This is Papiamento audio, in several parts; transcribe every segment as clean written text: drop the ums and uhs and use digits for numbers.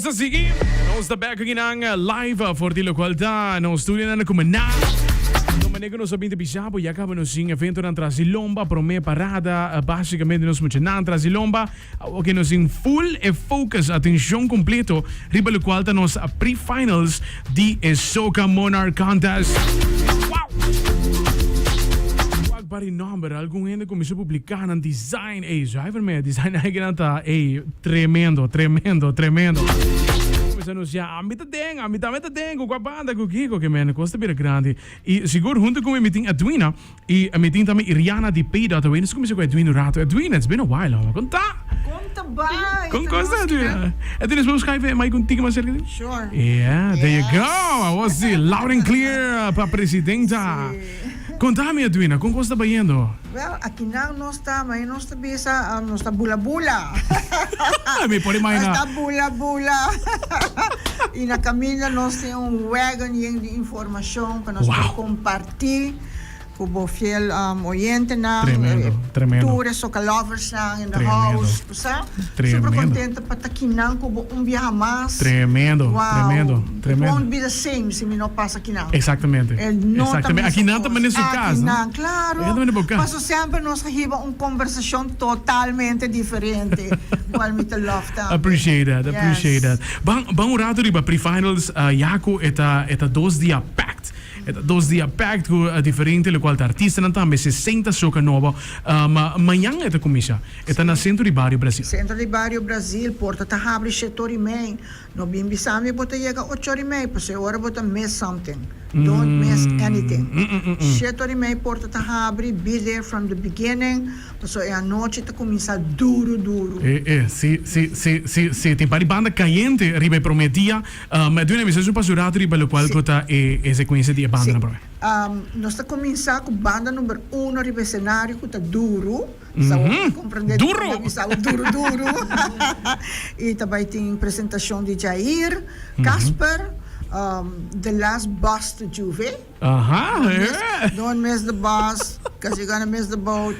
ta sigui. Nos ta back akinan live for di locual ta nos studio nan Cumaná. No manera cu nos a binti bisa bo ya caba nos sin eventonan tras di lomba, prome parada, basicamente nos muchanan tras di lomba. Awor nos tin full e focus, atencion completo riba locual ta nos pre-finals di e Soca Monarch Contest. Wow! Wak bari nomber, algun hende cuminsa publica nan design. Ey, zuiver me, design eigen ta, ey, tremendo, tremendo, tremendo. Cuminsa anuncia, ami ta den, ami tambe ta den, cu cua banda, cu kico, ke men, cos ta bira grandi. Y sigur hunto cu mi, mi tin Edwina. Y mi tin tambe Iriana di P-Dot away. Nos cuminsa cu Edwin un rato. Edwin, it's been a while, hombre. Con ta? Con ta bay? Con cos ta, Edwin? Edwin, nos podemos schuiven e mic un tiki mas cerca di? Sure. Yeah, there you go. Awor si, loud and clear pa presidenta. Si. Contami, Edwina, con cos ta bayendo? Well, akinan nos ta, ma nos ta bisa, nos ta bula bula. Mi por imagina. Nos ta bula bula. Y na caminda nos tin un wagon yen di informacion pa nos por comparti. Ku bo fiel oyentenan, Tremendo, tremendo. tur e soca loversnan in the Tremendo. house, bo sa. Super Tremendo. contento pa ta kinan ku bo un biaha mas. Tremendo, Wow. tremendo, It tremendo. won't be the same si mi no pasa kinan. Exactamente. E no ta Exactamente. mesun Akinan ta kos. mane su cas, no? Akinan, claro. Akinan ta mane bo cas. Paso semper nos a hiba un conversacion totalmente diferente, cual mi ta love tambe. Appreciate that, appreciate Yes. that. Ban, ban un rato riba pre-finals, ya cu e ta, e ta dos dia packed. E ta dos dia packed cu diferente locual ta artistanan tambe 60 soca nobo. Ma mañan e ta cuminsa. E ta na Centro di Bario Brasil. Centro di Bario Brasil, porta ta habri shete ora y mei. No bin bisa mi bo ta yega ocho ora y mei, pasobra e ora bo ta miss something. Don't miss anything. Shete ora y mei porta ta habri, be there from the beginning, pasobra e anochi ta cuminsa duro duro. E, e, si, si, si, si, si. Tin par di banda cayente riba e prome dia. Edwina, mi sa su pasu rato riba locual cu ta e e secuencia di e banda na prome. Nos ta cuminsa cu banda number uno riba escenario cu ta Duru. Sa bo por comprende di Duru! mi sa duru duru. Y ta bay tin presentacion di Jair, Casper, The Last Bus to Juve. Aha, eh. Don't miss the bus, cause you're gonna miss the boat.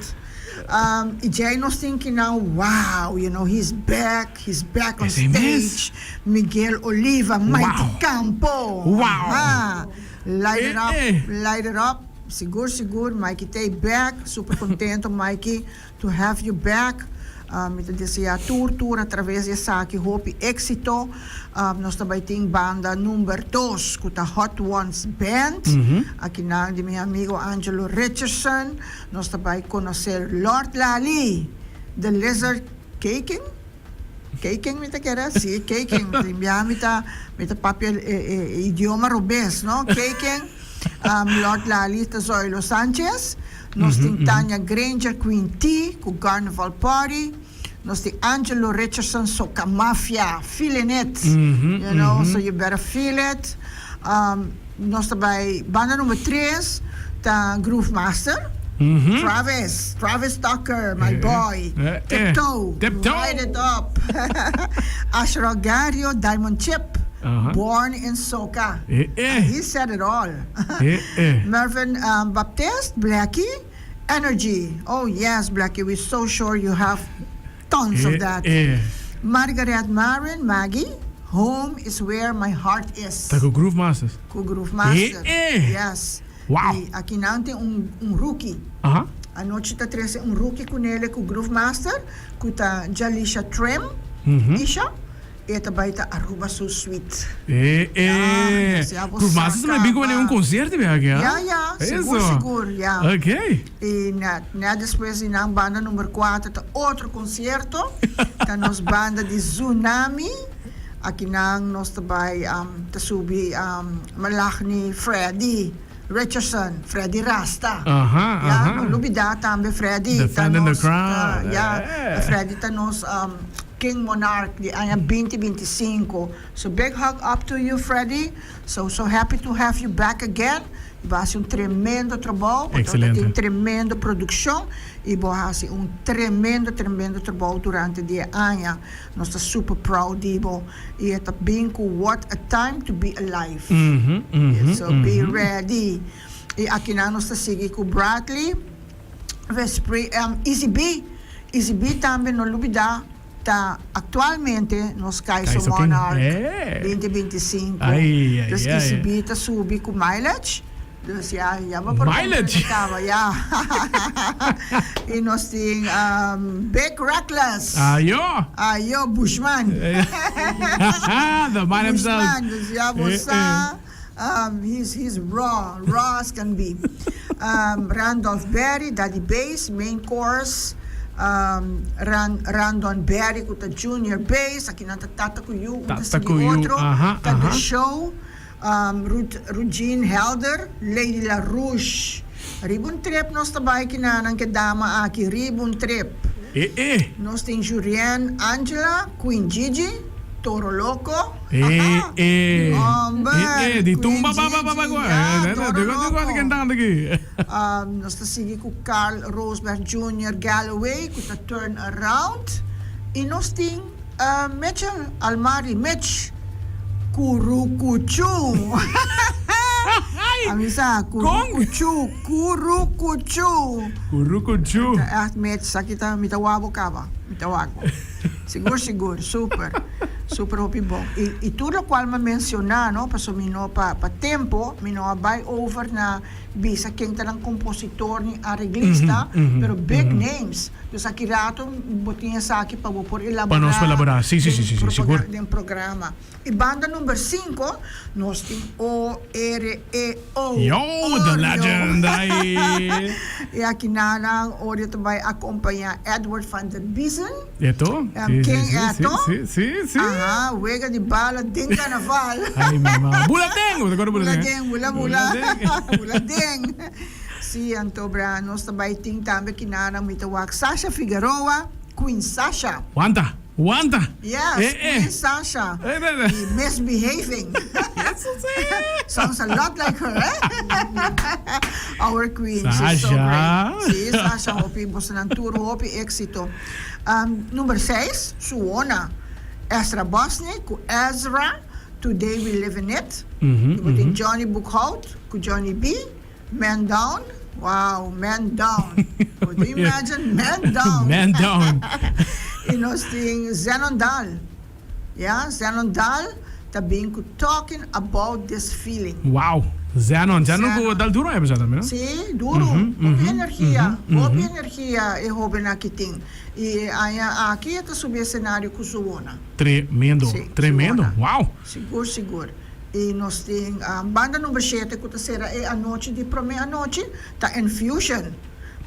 Y djei nos tin ki nan, wow, you know, he's back, he's back on Esei mes. stage. Miguel Oliva, Mighty Wow. Campo. Wow. Aha. Light it Eh, up, eh. light it up. Sigur, sigur, Mikey t'ei back. Super contento, Mikey. To have you back. Mi ta desea tur tur a traves di esaki hopi exito. Nos ta bay tin banda number dos cu ta Hot Ones Band. Akinan di mi amigo Angelo Richardson. Nos ta bay conoce Lord Lali, The Lizard Caking? Caking mi ta kere? Si, caking. Tin bia mi ta mi ta papia e idioma robes, no? Caking. Lord Lali ta Zoilo Sanchez. Nos tin Tanya Granger, Queen T, cu Carnival Party. Nos tin Angelo Richardson, Soca Mafia, Feeling It. You know, so you better feel it. Nos ta bay banda number tres ta Groove Master. Travis, Travis Tucker, my boy. Tiptoe, ride it up. Ashraf Gario, Diamond Chip, Born in Soca. He said it all. Mervin Baptist, Blackie, Energy. Oh yes, Blackie, we so sure you have tons of that. Margaret Marin, Maggie, Home is where my heart is. Ta cu Groove Masters? Cu Groove Masters, yes. Wow! Y aki nan tin un un rookie. Aha. Anochi ta trece un rookie cu nele cu Groove Master, cu ta Jalisha Trim, Isha. E ta bai ta Aruba su suite. E e. Ya, ya bo Groove Masters sa ta bin cu caba. un concierto be aki, ha? Ya, ya, sigur, Eso. sigur, ya. Ok. Y net, net despues di nan banda number cuater ta otro concierto, ta nos banda di Tsunami. Aki nan nos ta bai ta subi Malachny Freddy Richardson, Freddy Rasta. Aha, Ya, aha. no lubida tambe Freddy ta Defending the nos, crown. ya, Eh. Freddy ta nos King Monarch di aña binti 25. So big hug up to you Freddy. So so happy to have you back again. Y bo a haci un tremendo trabou, bo tabata Excelente. tin tremendo produccion y bo a haci un tremendo tremendo trabou durante di e aña. Nos ta super proud di bo y e ta bin cu what a time to be alive. So be ready. Y akinan nos ta sigui cu Bradley, Vespri, Easy B. Easy B tambe no lubida. ta actualmente nos Kaiso Monarch 2025. Dus ECB ta subi cu mileage. Dus ya, ya bo por Mileage? comprende caba, ya. Y nos tin Big Reckless. Ayo! Ayo, Bushman. The man himself. Bushman, dus ya bo sa. He's, he's raw, raw as can be. Randolph Berry, Daddy Bass, main course. Ran, Randon Berry cu ta junior bass. Aki nan ta tata cu yu, un ta Tata sigui cu yu, otro. aha, Ta the aha. show. Ruth Rugine Helder, Lady La Rouge. Riba un trip nos ta bai kinanan ke dama aki, riba un trip. E e. Nos tin Jurienne Angela, Queen Gigi, Toro Loco. E e. Homber, E e, di Queen tumba ba ba ba ba Gigi, gua. ya, Toro Digo digo Loco. kentando aki. Nos ta sigui ku Carl Roosberg Junior Galloway ku ta turn around. I nos tin. Mitchell Almari Mitch Kurukuchu A mi sa Kurukuchu Kurukuchu Kurukuchu Ta echt Mitch sa ki ta mi ta wak bo kaba mi ta wak bo sigur sigur super super hopi bon y y tur locual mi a menciona no paso mi no pa pa tempo mi no a bay over na bisa ken ta nan compositor ni areglista pero big names. Dus aki rato bo tin esaki pa bo por Pa nos por elaborá elaborá sí, sí, sí, sí, sí, sigur. den programa. Y banda number cinco nos tin O-R-E-O, Yo, the Oreo. legend, ay. Y aki nan Oreo ta bai acompañá Edward van der Biezen. Eto? Sí, sí, Ken sí, sí, Eto? sí, sí, sí. Aha, wega di bala den carnaval. Ay, mama. Bula den! Bo ta acorda bula den? Bula den, bula bula. Bula den. Bula den. Sí, anto bra nos ta bai tin tambe kinana mi ta wak Sasha Figueroa, Queen Sasha. Wanta, wanta! Yes, Eh, eh. Queen Sasha. Eh, eh, eh. Y misbehaving. Eso sí. Sounds a lot like her, eh? Our queen, she's so Sasha. great. Sí, Sasha, hopi bosonan tur hopi éxito. Um, number seis, Suona. Ezra Bosnick ku Ezra, Today We Live In It. Mhm, Y bo tin mhm. Johnny Boekhout ku Johnny B. Man down, wow, man down. Would you imagine man down? Man down. Y nos tin Zenon Daal. Ya, Zenon Daal ta bin cu Talking About This Feeling. Wow, Zenon. Zenon cu dal duro a bisa tambe, no? Si, duro. Hopi energia, hopi energia e hoben aki tin. Y e aña aki e ta subi escenario cu su wona. Tremendo, Si, tremendo. su wona. Wow. Sigur, sigur. I nos tin banda number shete ku ta sera e anochi di promé anochi ta Enfusion.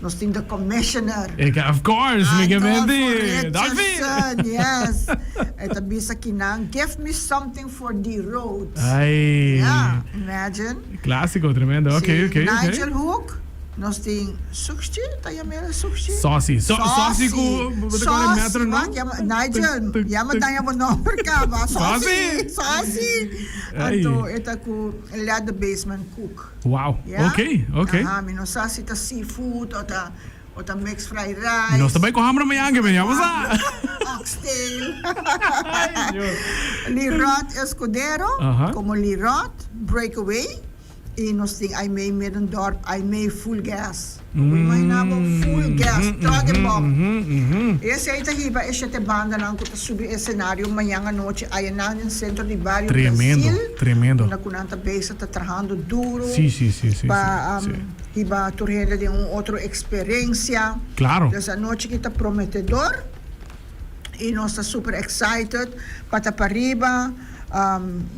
Nos tin The Commissioner. Of course, mi ke menti. Adolfo Richardson, yes. E ta bisa kinan, Give me something for di road. Ay. Yeah, imagine. Clásico, tremendo. Ok, Sí, ok, ok. Nigel Hook. Nos tin Sushi, ta yama el Sushi? Saucy. Saucy ku bo ta kore metro no? Wak yama Nigel, yama daña bo nomber kaba. Saucy, Saucy. Anto e ta ku Let the Basement Cook. Wow, Ya? ok, ok. Aha, mi no sa si ta seafood o ta o ta mixed fried rice. Nos ta bai ku hamber mañan ke ben, ya bo sa. Oxtail. Lirot Escudero, komo Lirot, Breakaway. Y nos tin Aimee Middendorp, Aimee full gas. Bo por imagina bo full gas, truck e bom. Esey ta hiba e shete bandanan cu ta subi e escenario mañan anochi ayanan den centro di bario Tremendo, Brasil. tremendo. Unda cu nan ta bezig ta trahando duro Sí, sí, sí, sí, pa sí, sí. hiba tur hende den un otro experiencia. Claro. Dus anochi ki ta prometedor y nos ta super excited pa ta pariba.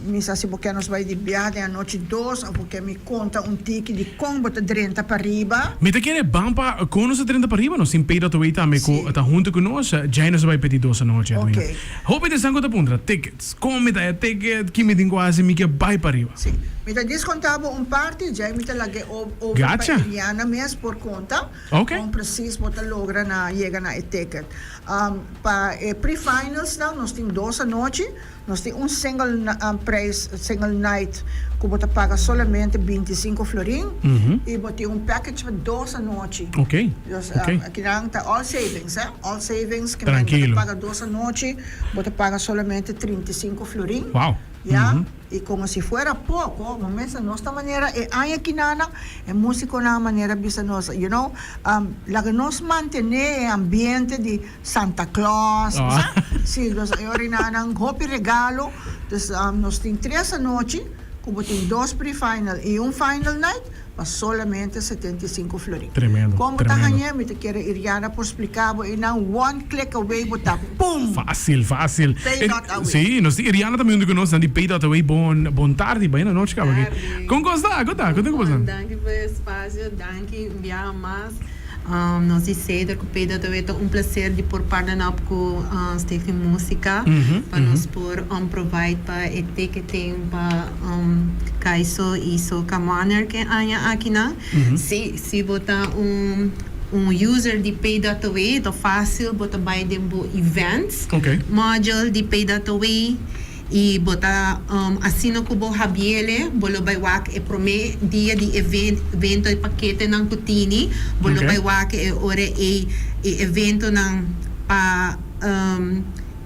Mi sa si bo ke nos bai di biaha den anochi dos of bo ke mi konta un tiki di kon bo ta drenta pariba. Mi ta kere ban pa kon nos ta drenta pariba, nos tin Pedro Tawei tambe ku ta huntu ku nos, djai nos a bai pedi dos anochi Edwina. Hopi di esnan ku ta puntra tickets, kon mi ta e ticket, ki mi tin ku hasi, mi ke bai pariba. Si, mi ta diskonta bo un parti, djai mi ta lag'e over pa Eliana mes por konta kon presis bo ta logra na yega na e ticket. Pa e pre-finals nan nos tin dos anochi. Nos tin un single prijs, single night, ku bo ta paga solamente 25 florin i bo tin un package pa dos anochi. Dus akinan ta all savings, eh, all savings ke men bo ta paga dos anochi, bo ta paga solamente 35 florin. Ya. Y como si fuera poco, bo mester nos ta manera e aña kinanan, e musiconan a manera bisa nos, you know, laga nos mantene e ambiente di Santa Claus, bo sa? Si, nos e orinanan hopi regalo, dus nos tin tres anochi cu bo tin dos pre-final y un final night pa solamente 75 florin. Tremendo, Con bo ta tremendo. hañ'e? Mi ta kere Iriana por splica bo einan one click away bo ta pum! Fácil, fácil. Pay dot away. Sí, nos tin Iriana tambe hunto cu nos, nan di Pay dot away. Bon, bon tardi, buena nochi caba aki. Tardi. Con cos ta? Con ta? Con ta cu boso? Danki pa e espacio, danki un biaha mas. Nos di Ceder cu Pay dot away ta un placer di por partner up cu Stichting Musica pa nos por provide pa e ticketing pa Kaiso y Soca Monarch e aña akinan. Si si bo ta un un user di Pay dot away ta facil bo ta bay den bo events module di Pay dot away. I bo ta asina ku bo habiele, bo lo bai wak e promé dia di evento e paketenan ku tini, bo lo bai wak e ora ei e eventonan pa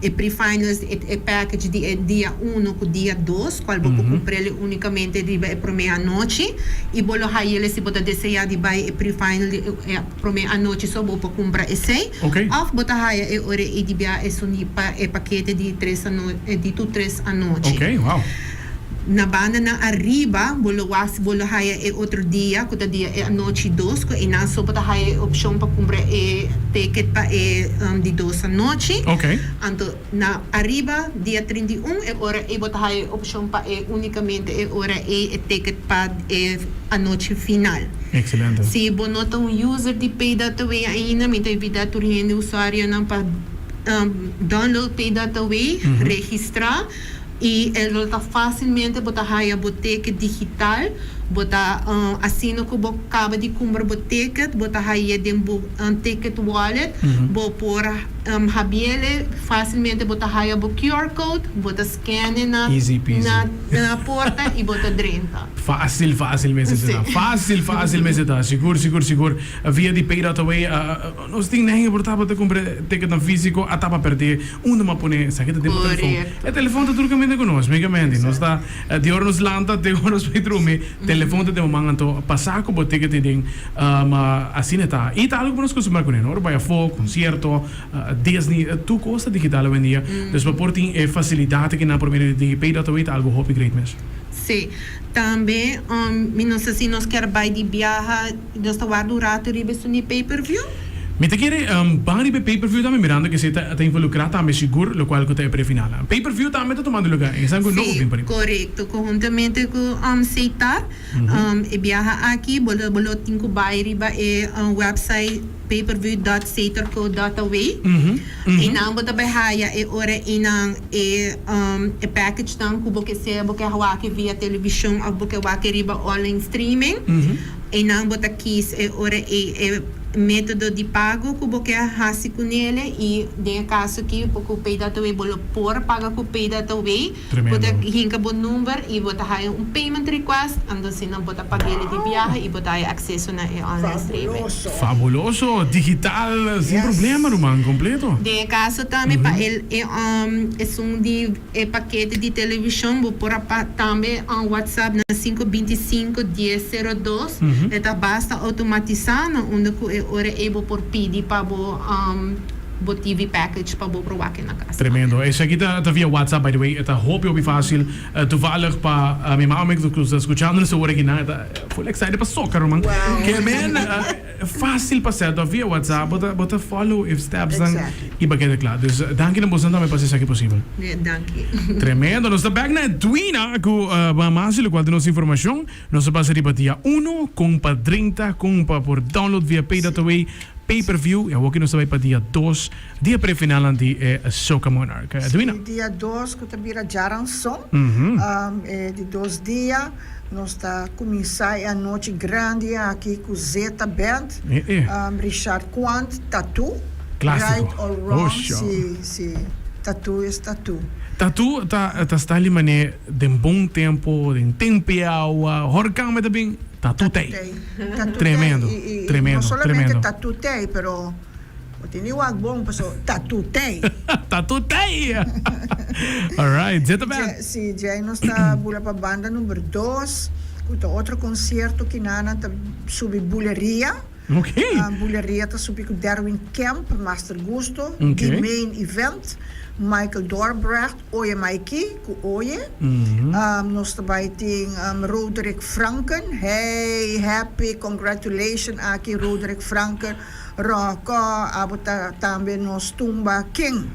e pre-finals, e package di e dia uno ku dia dos, kual bo por kumprele únikamente riba e promé anochi, i bo lo hayele si bo ta deseá di bai e pre-final di e promé anochi so bo por kumpra esei. Òf bo ta haya e ora ei di bia esun di pa e pakete di tres ano di tur tres anochi. Na bandanan ariba bo lo wak si bo lo haya e otro dia ku ta dia e anochi dos ku einan so bo ta haya e opshon pa kumpra e ticket pa e di dos anochi. Anto na ariba dia 31 e ora ei bo ta haya e opshon pa e unikamente e ora ei e ticket pa e anochi final. Excelente. Si bo no ta un user di Pay.away ainda, mi ta invitá tur hende usuarionan pa download Pay.away, registrá i e lo ta fásilmente bo ta haya bo ticket digital. Bo ta asina ku bo kaba di kumpra bo ticket, bo ta haye den bo ticket wallet, bo por habiele fásilmente bo ta haya bo QR code, bo ta scan e na Easy peasy. na porta i bo ta drenta. Fácil, fácil mester ta. Sí. Fácil, fácil mester ta. Sigur, sigur, sigur. Via di Pay.away nos tin negen por tabata kumpra ticketnan físiko, a taba perdé. Unda m'a pone esaki ta den bo telefon. Korekto. E telefon ta tur kaminda ku nos, migamente. Nos ta di ora nos lanta te ora nos bai drumi, telefon ta den bo man. Anto pasa ku bo ticket ei den, asina ta. I ta algu ku nos kustumbrá kuné, no? Ora bai afó, konsierto, Disney, tur kos ta digital awendia. Dus bo por tin e fasilidat aki nan por medio di Pay.away ta algu hopi great mes. Sí. Tambe mi no sa si nos kier bai di biaha, nos ta warda un rato riba esun di pay per view. Mi ta kere ban riba e pay per view tambe mirando ke esei ta ta involucra tambe sigur locual cu ta e prefinal. Pay per view tambe ta tumando lugar en esnan cu no por bin Sí, pariba. corecto. Conhuntamente cu Seitar, e biaha aki bo lo bo lo tin cu bai riba e website payperview.seitarco.away. Einan bo ta bai haya e ora einan e e package-nan ku bo ke sea bo ke wak via televishon òf bo ke wak riba online streaming. Einan bo ta kis e ora ei e método di pago ku bo ke hasi kunele i den e kaso aki bo ku Paydataway bo lo por paga ku Paydataway. Bo ta hinka bo number i bo ta haya un payment request, anto asina bo ta pag'el di biaha i bo ta haya akseso na e online streaming. Fabuloso. Fabuloso! Digital sin problema ruman, kompleto. Den e kaso tambe pa el e esun di e pakete di televishon bo por a tambe WhatsApp na sinku 25 dies sero dos. E ta basta outomatisá na unda ku e ora ei bo por pidi pa bo. Bo TV package pa bo por wak na cas. Tremendo. Esaki ta ta via WhatsApp by the way. E ta hopi hopi facil. Toevallig pa mi mama cu ta scuchando nos awor aki nan e ta full excited pa soca ruman. Ke men facil pa set up via WhatsApp. Bo ta bo ta follow e steps nan y bo keda cla. Dus danki na boso tambe pa haci esaki posibel. Danki. Tremendo. Nos ta back na Edwina cu mas di locual di nos informacion. Nos ta pasa riba dia uno con pa drenta con pa por download via Pay.away. Pay per view y awoki nos ta bay pa dia dos, dia prefinalnan di e Soca Monarch. Edwina. Sí, dia dos cu ta bira djaranson, e di dos dia nos ta cuminsa e anochi grandi aki cu Zeta Band, Richard Quant, Tattoo, Clasico. Right or Wrong, si, si, Tattoo es Tattoo. Tattoo ta ta style mane den bon tempo, den tempeawa, horcan me ta bin. Tatutei. Tatutei. Tremendo, Y, y, tremendo, no solamente tremendo. tatutei, pero Bo tin di wak bon paso ta tutei. Ta tutei! Alright, zeta bèn. Si, djei nos ta bula pa banda number dos, ku ta otro konsierto kinana ta subi Buleria. Ok. Buleria ta subi ku Derwin Kemp, Master Gusto, di main event, Michael Doorbrecht, Oye Maiki, ku Oye. Nos ta bai tin Roderick Franken, hey, happy, congratulation aki Roderick Franken, Rocco, abo ta tambe nos tumba king.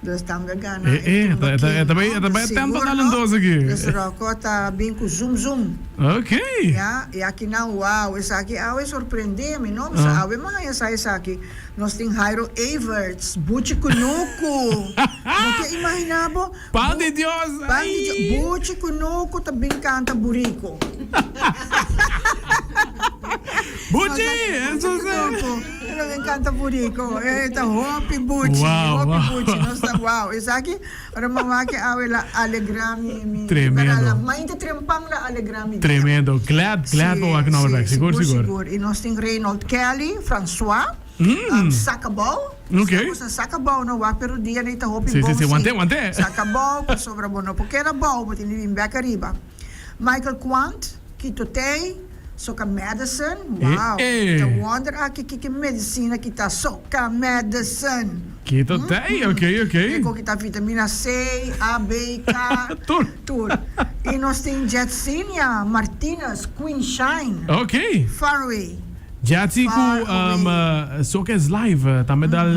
Dus tambe a gana e tumba king. E ta bai, e ta bai tempo talentoso aki. Dus Rocco ta bin ku zoom zoom. Ok. Ya, y aki nan, wow, esaki awe sorprende mi, no? Pasobra awe mi a haña sa esaki. Nos tin Jairo Everts, Buchi Kunuku. Bo ke imagina bo? Pan di Dios! Pan di Dios. Buchi Kunuku ta bin kanta burico. Buchi! Eso si. E ta bin kanta burico. E ta hopi Buchi. Wow, hopi wow. Buchi. Nos ta wow. Esaki, ora mama ke awe la alegra mi. mi Tremendo. La mainta trempan la alegra mi dia. Tremendo. Glad, glad pa wak nomber bek. Sigur, sigur. Sigur. Y nos tin Reynold Kelly, Francois. Sakabou. Ok. Sa sakabou no wak pero dia nei ta hopi Si, bon si, si. Wante, wante. Sakabou pasobra bo no por keda bou, bo tin di bin bek ariba. Michael Quant, Quito Tey, Soca Medicine. Wow. Eh, eh. Ta wonder aki kiko medicina ki ta Soca Medicine. Quito Tey, ok, ok. E ko ki ta vitamina C, A, B, K. Tur. Tur. Y nos tin Jetzinia Martinez, Queen Shine. Ok. Faraway. Jatsi ku Soca is live tambe dal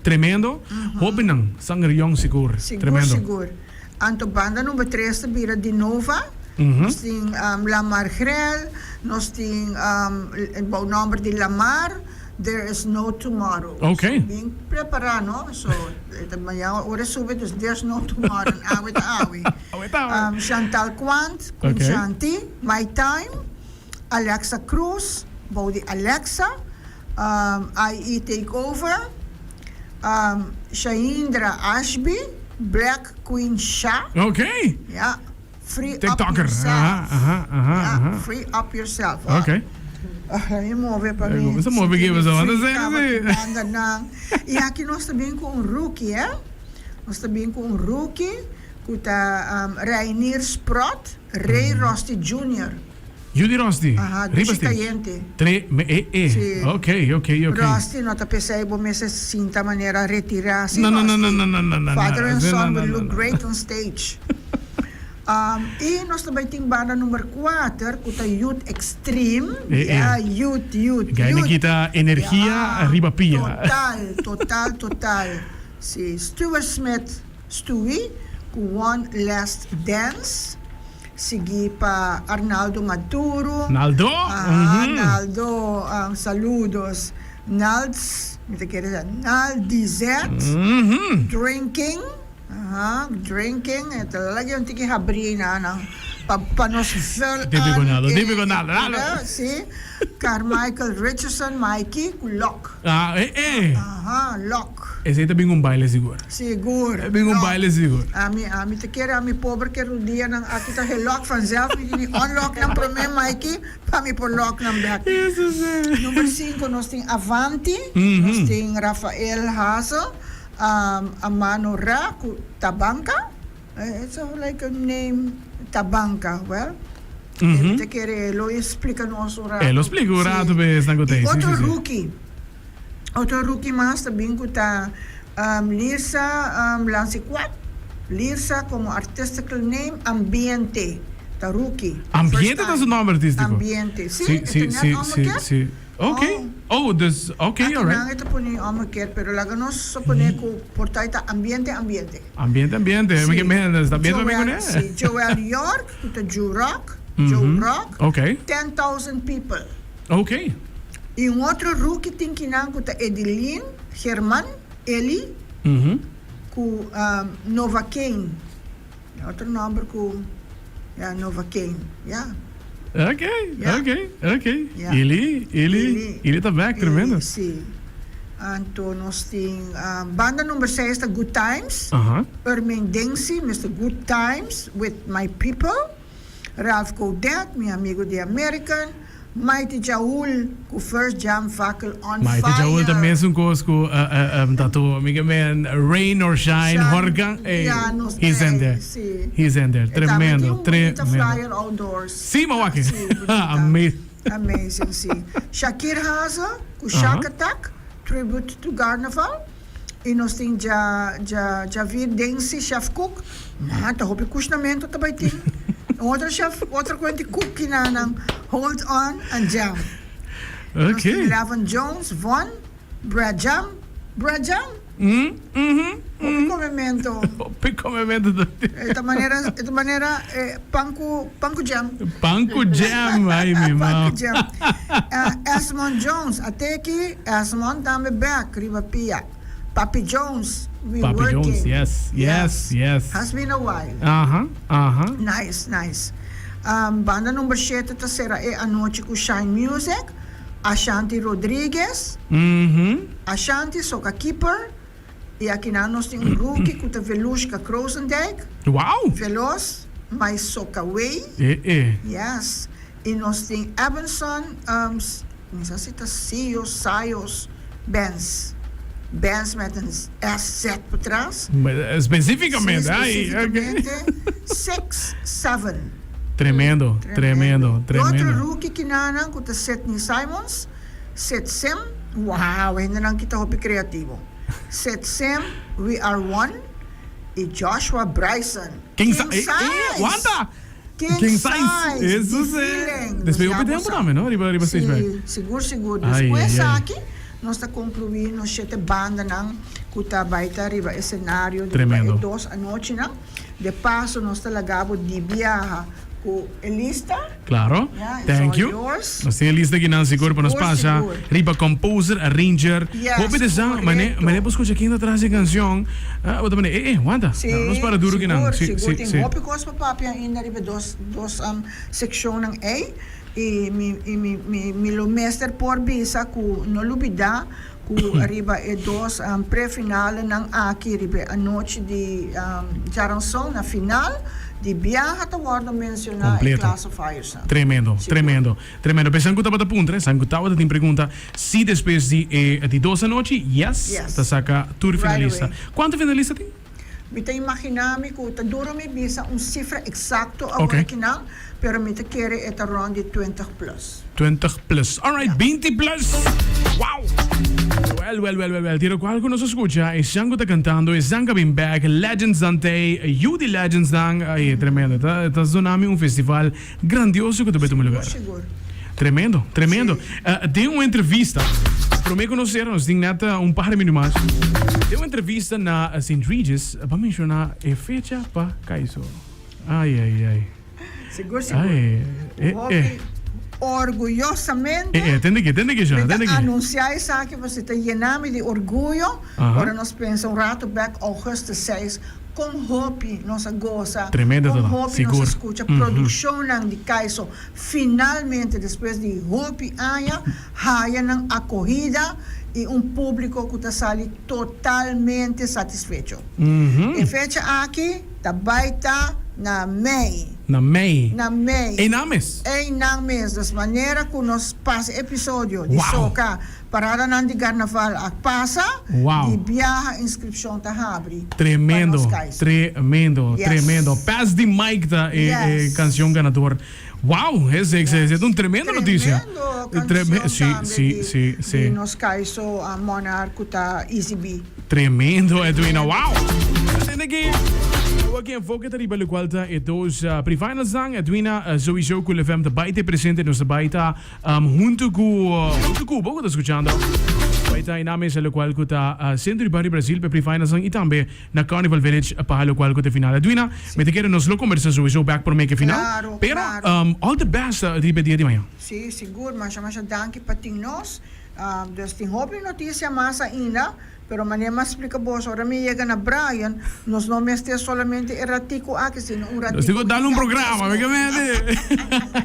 tremendo. Hobennan sanger yong sigur. Sigur Tremendo. sigur. Anto banda number tres ta bira di Nova. Nos tin Lamar Grel, nos tin bou nomber di Lamar, There is no tomorrow. Ok. So bin prepara no. So e ta mañana ora e subi dus there's no tomorrow. Awe ta awe. Awe ta awe. Chantal Quant, Queen Shanti, My Time. Alexa Cruz, bou di Alexa, IE Takeover, Shaindra Ashby, Black Queen Sha. Ok. Ja, Free Up TikToker. Yourself. Aha, aha, aha, Ja, aha. Free Up Yourself. Ok. Ah, mi move pa mi. Bo sa move ki bo sa wanta Free sey, kaba sey. ku banda nan. I aki nos ta bin ku un rookie, eh. Nos ta bin ku un rookie ku ta Reinier Sprott, Ray Rusty Junior. Judy Rusty, Aha, riba dushi stage. cayente. Tre, me, e, e. Sí. Ok, ok, ok. Rusty no ta pesey bo mester sinta manera retira si No, no, no, Rusty. no, no, no, no, Father no, and no, son no, will no, look no. great on stage. Um, y nos ta bay tin banda number cuater cu ta Youth Extreme. E, e. Ya, youth, youth, Gay youth. Nikita energia Ya, riba pia. Total, total, total. Si, Stuart Smith, Stewie, cu One Last Dance. Sigui pa Arnaldo Maduro. Naldo? Aha, Naldo, saludos. Nalds, mi ta kere sa, Naldizet, Drinking, aha, Drinking, e ta laga un tiki habri na nan pa pa nos vul Típico aan Naldo, e típico Naldo, Naldo. Si, Carmichael Richardson, Mikey, ku Lok. Ah, eh, eh. Aha, Lok. Esei ta bin un baile sigur. Sigur. E bin un Lok. baile sigur. Ami, ami ta kere ami pober ke rudianan aki ta gelock vanzelf, mi tin di unlock nan prome, Mikey, pa mi por lock nan bek. Eso si. Number sinku nos tin Avanti, nos tin Rafael Hazel, Amano Ra ku Tabanka. It's a like a name Tabanka, well, mi ta kere e lo splika nos un rato. E lo splika un rato pe esnan ku ta ei, I si, otro si, si. rookie, otro rookie mas ta bin ku ta Lirsa Lansiquat, Lirsa komo artistical name Ambiente, ta rookie. Ambiente ta su nomber artistico? Ambiente, si, Si, e ta si, net si, omgekeerd. si, si. Ok, oh, dus, ok, Aki alright. nan e ta pone omgekeerd, pero laga nos supone ku por ta e ta ambiente, ambiente. Ambiente, ambiente, Sí. mi ke men, sta bien también Joel, kuné. sí, Joel York, ku ta Joe Rock, Joe Rock, Ok. 10,000 people. Ok. I un otro rookie tin kinan ku ta Edilyn German, Eli, ku Nova Kane. Otro nomber ku, ya, Nova Kane, ya. Ok, Ya. ok, ok. Ya. Ili, Ili, Ili ta back, tremendo. Ili, sí. Anto nos tin banda number seis ta Good Times. Aha. Ermin Dingsi, Mister Good Times with my people. Ralph Godet, mi amigo di American. Mighty Jaul ku First Jam Fakkel on Mighty Jaul ta Fire. mesun kos ku Tattoo Amiga men rain or shine Shine, horkan ey ya nos he's in ey there si. he's in there E tambe tin tremendo un bunita tremendo flyer outdoors. Si mi a wak e Si bunita. Amazing. Amazing si. Shakir Haza ku Shak Attack tribute to Garnaval. I nos tin Ja, Ja, Javier Densi, chef cook. Ma ta hopi kushnamento ta bai tin. Un otro chef, otro kuenti cookie na nan Hold On and Jam. Nos tin Levon Jones, Von, Bread Jam, Bread Jam? Hopi komemento. Hopi komemento ta tin. E ta manera, e ta manera pan ku, pan ku jam. Pan ku jam, ai mi Pan mama. ku jam. Esmond Jones, ateki Esmond tambe bek riba pia. Papi Jones, we Papi working. Jones, yes, yes, yes. Has been a while. Aha, aha. Nice, nice. Banda number shete ta sera e anochi ku Shine Music, Ashanti Rodriguez, Ashanti Soca Keeper, I akinan nos tin un rookie ku ta Velushka Krozendijk. Wow! Veloz, my soca way. E e. Yes. I nos tin Ebenson, mi sa si ta Sios, Sayos, Benz. Benz met een SZ patras. Specificamente, Si, ay, specificamente. Six, seven. Tremendo, tremendo, tremendo. Otro rookie kinanan ku ta Sidney Simons. Sit Sim, wow, hendenan ki ta hopi creativo. Sit Sim, We Are One y Joshua Bryson. King size! Eh, eh, wanta! King, King size! size! Eso Di si. feeling. Despues Nos hopi ya tempo bo sa. tambe, no? Riba, riba stage Si, back. sigur, sigur. Ai, Despues ai, ai. aki nos ta conclui nos shete bandanan cu ta bay ta riba escenario riba Tremendo. e dos anochinan. De paso nos ta laga bo di biaha cu e lista. Claro. Yeah, it's Thank all you. yours. Nos tin e lista akinan sigur pa nos Sigur, pasa sigur. riba composer, arranger. Yes, Hopi de sa, mane, correcto. mane bo scucha ken ta tras e cancion. Ah, bo ta mane, eh, eh, wanta. Sí, Nos para duro sigur, kinan. Sí, sigur. sí, Tin sí. hopi cos pa papia ainda riba e dos, dos um, seccionnan ey. I mi, i mi, mi, mi lo mester por bisa cu no lubida Ku riba e dos pre-finalenan aki riba e anochi di djaranson na final di biaha ta wòrdu menshoná e Kompleto. classifiers-nan. Tremendo, Sigur. tremendo, tremendo. P'esan ku tabata puntra, esan ku tabata tin pregunta, si despues di e di dos anochi, yes, Yes. ta saka tur Right finalista. away. Kuantu finalista tin? Mi ta imaginá mi ku ta duro mi bisa un sifra eksakto awor Oké. akinan, pero mi ta kere e ta rònt di twintig plus. Twintig plus. Alright, binti plus! Wow! Wel, wel, wel, wel, wel. Tira kual ku nos a skucha, esnan ku ta kantando, esnan ku a bin bek, Legends dan t'ei, yu di Legends dan, ai, tremendo. Ta, ta zona mi un festival grandioso ku ta bai tuma lugar. Sigur, sigur. Tremendo, tremendo. Sí. Eh, den un entrevista, promé ku nos sera, nos tin net un par de minuut mas. Den un entrevista na Sint Regis, ba menshoná e fecha pa Kaiso. Ai, ai, ai. Sigur, sigur. Ai, eh, Hopi eh. orguyosamente Eh, eh, tende ki, tende ki, Shona, mi ta tende ki. anunsiá esaki pasobra ta yena mi di orguyo. Aha. Ora nos pensa un rato bek augustus seis, kon hopi nos a gosa, Tremendo kon ta, hopi nos a sigur. skucha produkshonnan di Kaiso Finalmente despues di hopi aña haya nan akohida i un públiko ku ta sali totalmente satisfecho. E fecha aki ta bai ta na mei. Na mei. Na mei. Einan mes. Einan mes. Dus manera ku nos pasa episodio di Wow. Soca Paradanan di Carnaval a pasa, Wow. di biaha inskripshon ta habri pa Tremendo, nos Kaiso. tremendo, Yes. tremendo. Pass the mic ta e, e Yes. cancion ganador. Wow, es, es, es, es un tremendo noticia. Tremendo Treme- cancion sí, tambe sí, di, sí, di sí. nos Kaiso a Monarch ku ta Easy B. Tremendo, Edwina. Wow! Tende ki Awo ki enfoke ta riba lokual ta e dos uh, pre-finals dan. Edwina, uh, sowieso Cool FM ta bai te presente. Nos ta bai ta um, hunto ku uh, hunto ku bo ku ta skuchando. Bai ta ina mesa lokual ku ta uh, Centro di Barrio Brasil pe pre-finals dan i tambe na Carnival Village pa lokual ku ta final. Edwina, me te kere nos lo kombersa sowieso back prome ke final. Claro, Pero claro. um, all the best uh, riba e dia di mañana. Sí, sigur. Masha masha danki pa tin nos. Dus tin hopi noticia mas ainda, pero manera mi a splica boso, ora mi yega na Brian, nos no mester solamente e ratico aki, sino un Nos ratico tin cu dal un programa, gigantesco. mi ke mende.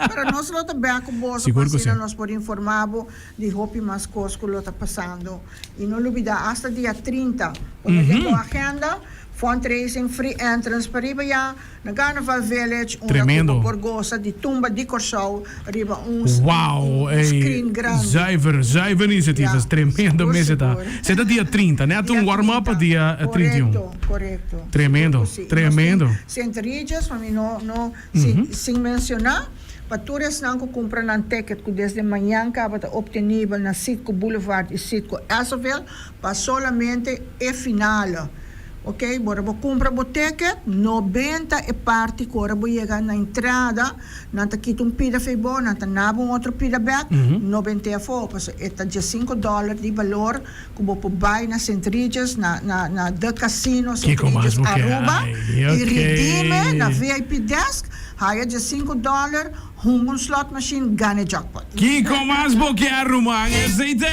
Pero nos lo ta bek cu boso, Sigur pa cu asina si. nos por informa bo di hopi mas cos cu lo ta pasando. Y no lubida, hasta dia 30, pone den bo agenda. Fundraising, free entrance pa riba ya na Carnaval Village unda ku Tremendo. bo por gosa di tumba di Kòrsou riba un Wow, un ey, screen grandi. zuiver, zuiver iniciativa. Ja, Tremendo sigur, mes e ta. sigur. Se ta dia 30, net un Dia warm up pa 30. dia 31. Korekto, korekto. Tremendo, Sigur ku si. I nos tin tremendo. Sint Regis, pa mi no no sin sin mencioná. Pa tur esnan ku kumpra nan ticket ku desde mañan kaba ta optenibel na Citgo Boulevard i Citgo Essoville pa solamente e finale. Ok, bo ora bo kumpra bo ticket, no benta e parti ku ora bo yega na entrada nan ta kita un pida fei bo, nan ta naba un otro pida bek, no bent'é afó, pasobra e ta diesinko dòler di balor ku bo por bai na Sint Regis, na na na The Casino Sint Kiko mas Regis bo ke? Aruba Ai, i redime na ok. VIP desk, haya diesinko dòler, hunga un slot machine, gana e jackpot. Kiko mas bo ke ruman? Esei te.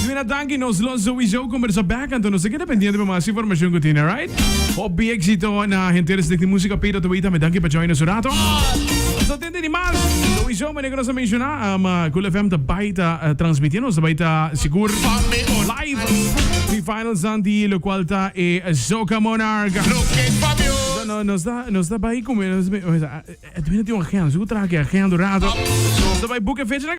Mira danki nos lo sowieso kombersa bek anto nos ta keda pendiente pa mas informashon ku tin alright. Hopi éxito na henter Stichting Musica Peter Toei tambe danki pa join nos un rato. Nos ta tende di mas. Sowieso manera ku nos a menshoná um, Cool FM ta bai ta transmiti nos ta bai ta sigur live di finals dan di lokual ta e Soca Monarch. No, nos ta nos ta bai ku nos, Edwina tin un agenda, sigur traha ki agenda un rato. Nos ta bai boek e fecha.